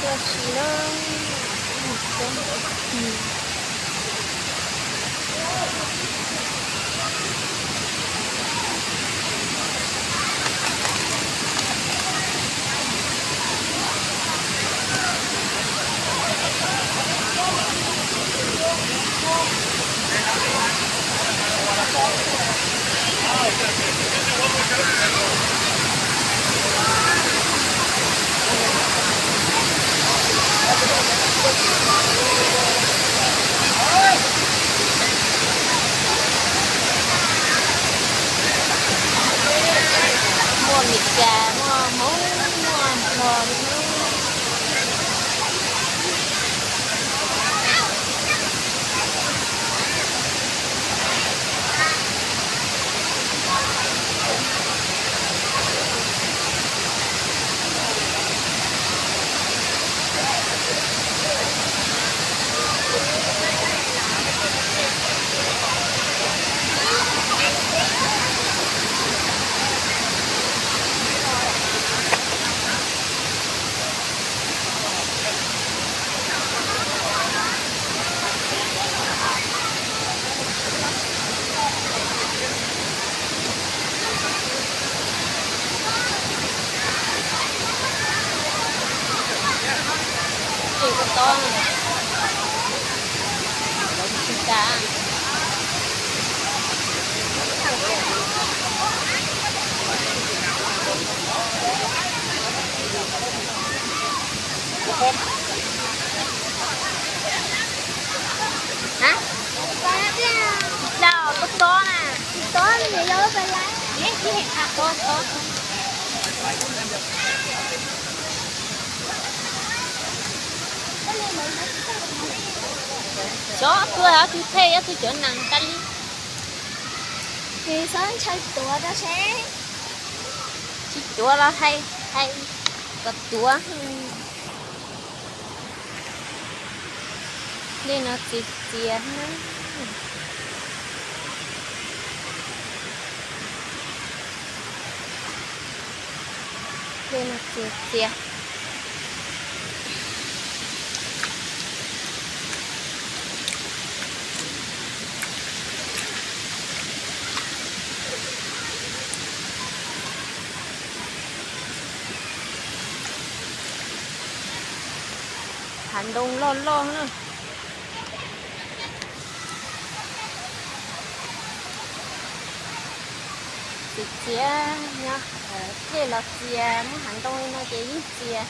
Ua si na. Muaj Meskas, muaj Hmoob, muaj Nplog li na. Ces koj tob, lawv tsis tas. Hab, tsis tas, koj tob na. Tob, tob. Xyov ob tug, ob tug thej, ob tug cov nees tas li. Tsis txhob ntshaw tuav rau seb. Tsis tuav los hais, hais kom tuav. Dej no txias txias na. Dej no txias txias. Hav ntoo loj loj na. Txias txias, nyob dej los txias, muaj hav ntoo li no ces yeej txias.